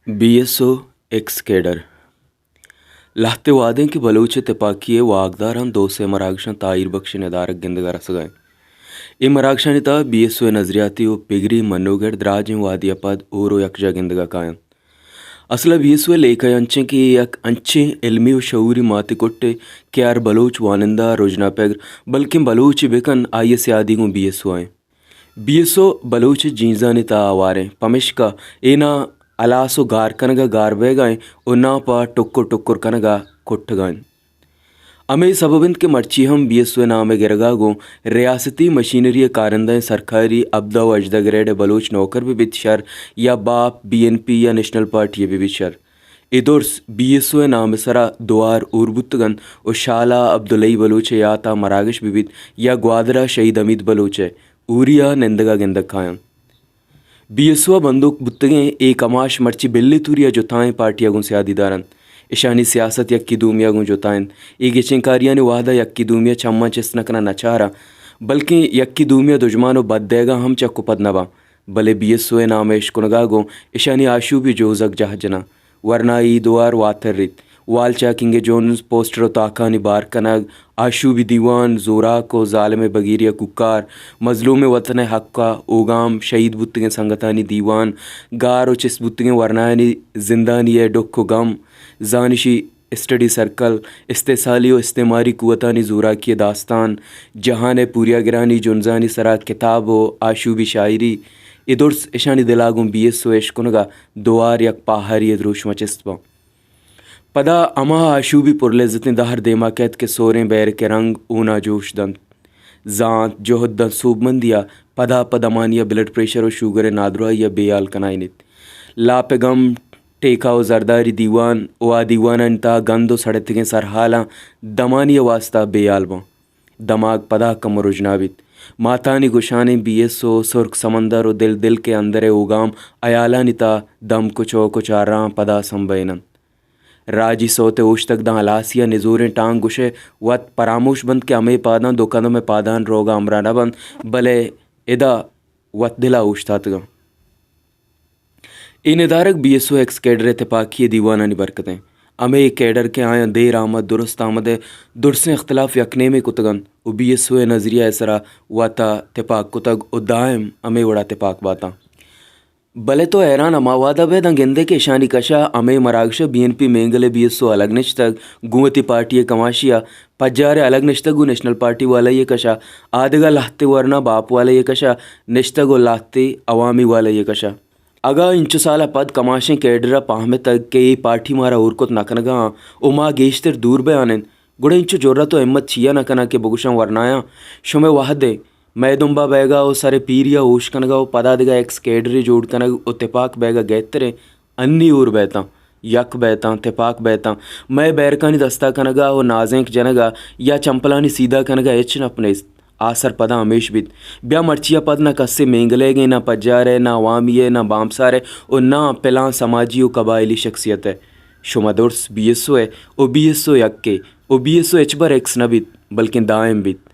B S O x cadre. لہتے وہدیں کہ بلوچ ءِ تپاکی ءِ واکداراں دو سے مراگشاں تاہیر بخش ءِ ندارگ گندگ ءَ رسگ ءَ انت۔ اے مراگشانی تہا بی ایس او ءِ نظریاتی ءُ پگری منوگر دراجیں وہدی ءَ پد ہور ءُ یکجاہ گندگ ءَ کاینت۔ اصل ءَ بی ایس او ءِ لیکہ انچیں کہ اے یک انچیں علمی ءُ شعوری ماتی کٹے کہ ہر بلوچ وانندہ، رژنا پگر، بلکیں بلوچے بکن، آئی ءِ سیادی گوں بی ایس او ءَ انت۔ بی ایس او بلوچ ءِ جینزانی تہا ہواریں، پمیشکا اے ناں ہلاس ءُ گار کنگ ءَ گار بئیگ ءَ انت ءُ ناں پہ ٹکر ٹکر کنگ ءَ کٹگ ءَ انت۔ ہمے سبب انت کہ مرچی ہم بی ایس او ءِ نام ءِ گرگ ءَ گوں ریاستی مشینری ءِ کارندہ ءَ سرکاری ہبدہ ءُ ہژدہ گریڈ ءِ بلوچ نوکر بہ بیت شر، یا باپ، بی این پی یا نیشنل پارٹی ءِ بہ بیت شر۔ اے درس بی ایس او ءِ نام ءِ سرا دوار ہور بوتگ انت ءُ شال ءَ عبدالحئی بلوچ ءِ یات ءَ مراگش بہ بیت یا گوادر ءَ شہید حمید بلوچ ءِ ہوری ءَ نندگ ءَ گندگ کاینت۔ بی ایس او ءَ بندوک بوتگیں اے کماش مرچی بلی توری ءَ جتائیں پارٹی ءَ گوں سیادی دار انت۔ اشانی سیاست یکے دومی ءَ گوں جتا انت۔ اے گچین کاریانی وہد ءَ یکے دومی ءَ چماں چست نہ کناں نہ چاراں، بلکیں یکے دومی ءَ دژمان ءُ بد دئیگ ءَ ہم چک ءُ پد نہ باں۔ بلے بی ایس او ءِ نام ءِ اشکنگ ءَ گوں اشانی آشوبی جوزگ جہہ جناں۔ ورنائی دوار واتر ریت۔ وال چاکنگ ءِ جنز، پوسٹر ءُ تاکانی بار کنگ، آشوبی دیوان، زوراک ءُ زالم ءِ بگیری ءِ کوکار، مظلوم وطن ءِ حق ءَ اوگام، شہید بوتگیں سنگتانی دیوان، گار ءُ چست بوتگیں ورنایانی زندانی ءِ ڈکھ ءُ گم، زانشی اسٹڈی سرکل، استحصالی ءُ استعماری قوتانی زوراکی ءِ داستان، جہان ءِ پوریاگرانی جنزانی سرا کتاب ءُ آشوبی شاعری، اے درس اشانی دل ءَ گوں بی ایس او ءِ اشکنگ ءَ دوار یک پاہاری ءِ دروشم ءَ چست باں۔ پدا ہما آشوبی پرلذتیں دہر دیما کئیت کہ سوریں بیرک ءِ رنگ ہون ءَ جوش دنت۔ زانت، جہد داں سوبمندی ءَ پدا پہ دمانی ءَ بلڈ پریشر ءُ شوگر ءِ نادراہی ءَ بے ہیال کنائینیت۔ لاپ ءِ گم، ٹیکہ ءُ زرداری دیوان ءُ آ دیوانانی تہا گند ءُ سڑتگیں سرحالاں دمانی ءِ واستا بے ہیال باں۔ دماگ پدا کمو رژنا بیت۔ ماتانی گشانیں بی ایس او، سرک سمندر ءُ دل دل کے اندر ءِ اوگام ہیالانی تہا دمک ءُ چوک ءُ چاراں پدا سمبہین انت۔ راجی سوت ءِ اوشتگ داں ہلاسی ءَ نزوریں ٹانگ گشئے وت پراموش بنت کہ ہمے پاداں دو قدم ءِ پادان روگ ءَ ہمراہ نہ بنت، بلے ادا وت دل ءَ اوشتاتگاں۔ اے ندارگ B S O x cadre ءِ تپاکی ءِ دیوانانی برکت انت۔ ہمے کیڈر کہ آیاں دیر آمد، درست آمد ءِ درسیں اختلاف یک نیمے کتگ انت ءُ بی ایس او ءِ نظریہ ءِ سرا وت ءَ تپاک کتگ ءُ دائم ہمے وڑا تپاک باتاں۔ بلے تو حیران ہما وہد ءَ بئے داں گندئے کہ اشانی کش ءَ ہمے مراگش ءَ بی این پی مینگل ءِ بی ایس او الگ نشتگ، گوں وتی پارٹی ءِ کماشی ءَ پجار ءَ الگ نشتگ گوں نیشنل پارٹی والئی ءِ کش ءَ، آ دگہ لہتے ورنا باپ والئی ءِ کش ءَ نشتگ ءُ لہتے عوامی والئی ءِ کش ءَ۔ اگاں انچو سال ءَ پد کماشیں کیڈر ءَ پہمتگ کہ اے پارٹی مارا ہور کت نہ کنگ ءَ آں ءُ ما گیشتر دور بیان انت، گڑا انچو جرات ءُ ہمت چیا نہ کناں کہ بگوشاں ورنایاں شمئے وہد ءِ مئے دمب ءَ بئیگ ءَ ءُ سر ءِ پیری ءَ ہوش کنگ ءَ ءُ پدا دگہ ایکس کیڈرے جوڑ کنگ ءُ تپاک بئیگ ءَ گہتریں انی ہور بئیتاں، یک بئیتاں، تپاک بئیتاں۔ مئے بیرکانی دستا کنگ ءَ ءُ نازینک جنگ ءَ یا چمپلانی سیدھا کنگ ءَ ہچ نپ نیست۔ آسر پدا ہمیش بیت۔ بیا مرچی ءَ پد نہ کسے مینگلیگیں، نہ پجارے، نہ عوامی ءِ، نہ بامسارے ءُ نہ پلان سماجی ءُ قبائلی شخصیت ءِ۔ شما درس بی ایس او ءِ ءُ بی ایس او یکے ءُ بی ایس او ہچبر ایکس نہ بیت، بلکیں دائم بیت۔